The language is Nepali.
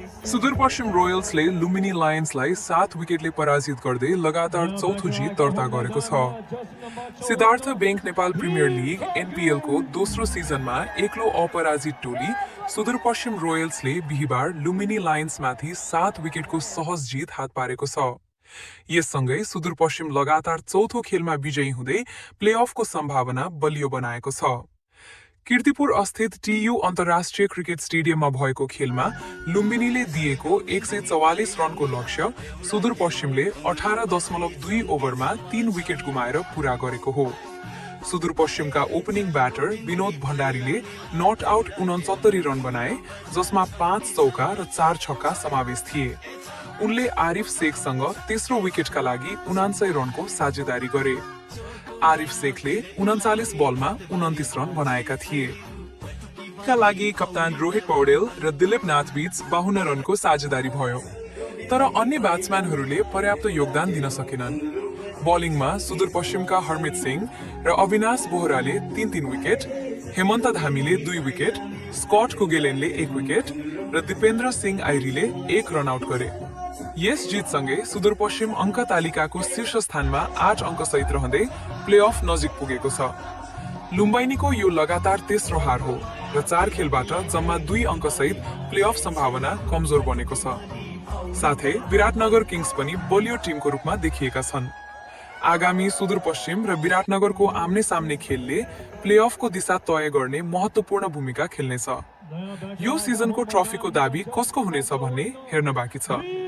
सुदूरपश्चिम रोयल्सले लुम्बिनी लायन्सलाई 7 विकेटले पराजित गर्दै लगातार चौथो जित दर्ता गरेको छ। Siddhartha bank Nepal premier league एनपीएलको दोस्रो सिजनमा एक्लो अपराजित टोली सुदूरपश्चिम रोयल्सले बिहीबार लुम्बिनी लायन्समाथि 7 विकेटको सहज जित हात पारेको छ। यससँगै सुदूरपश्चिम लगातार चौथो खेलमा विजयी हुँदै प्लेअफको सम्भावना बलियो बनाएको छ। कीर्तिपुर अस्थित टीयू अन्तर्राष्ट्रिय क्रिकेट स्टेडियममा भएको खेलमा लुम्बिनीले दिएको 144 रनको लक्ष्य सुदूरपश्चिमले 18.2 ओभरमा 3 विकेट गुमाएर पूरा गरेको हो। सुदूरपश्चिमका ओपनिङ ब्याटर विनोद भण्डारीले नट आउट 69 रन बनाए, जसमा 5 चौका र 4 छक्का समावेश थिए। उनले आरिफ शेखसँग तेस्रो विकेटका लागि 79 रनको साझेदारी गरे। आरिफ शेखले 39 बलमा 29 रन बनाएका थिए। का लागि कप्तान रोहित पौडेल र दिलीप नाथ बीच 52 रनको साझेदारी भयो, तर अन्य ब्याट्सम्यानहरूले पर्याप्त योगदान दिन सकेनन्। बलिङमा सुदूरपश्चिमका हरमित सिंह र अविनाश बोहराले 3-3 विकेट, हेमन्त धामीले 2 विकेट, स्कट कुगेलेनले 1 विकेट र दिपेन्द्र सिंह आइरीले 1 रन आउट गरे। यस जितसँगै सुदूरपश्चिम अङ्क तालिकाको शीर्ष स्थानमा 8 अङ्क सहित रहँदै प्लेअफ नजिक पुगेको छ। लुम्बिनीको यो लगातार तेस्रो हार हो र 4 खेलबाट जम्मा 2 अङ्क सहित प्लेअफ सम्भावना कमजोर बनेको छ। साथै विराटनगर किङ्स पनि बलियो टिमको रूपमा देखिएका छन्। आगामी सुदूरपश्चिम र विराटनगरको आम्ने सामने खेलले प्लेअफको दिशा तय गर्ने महत्त्वपूर्ण भूमिका खेल्नेछ। यो सिजनको ट्रफीको दाबी कसको हुनेछ भन्ने हेर्न बाँकी छ।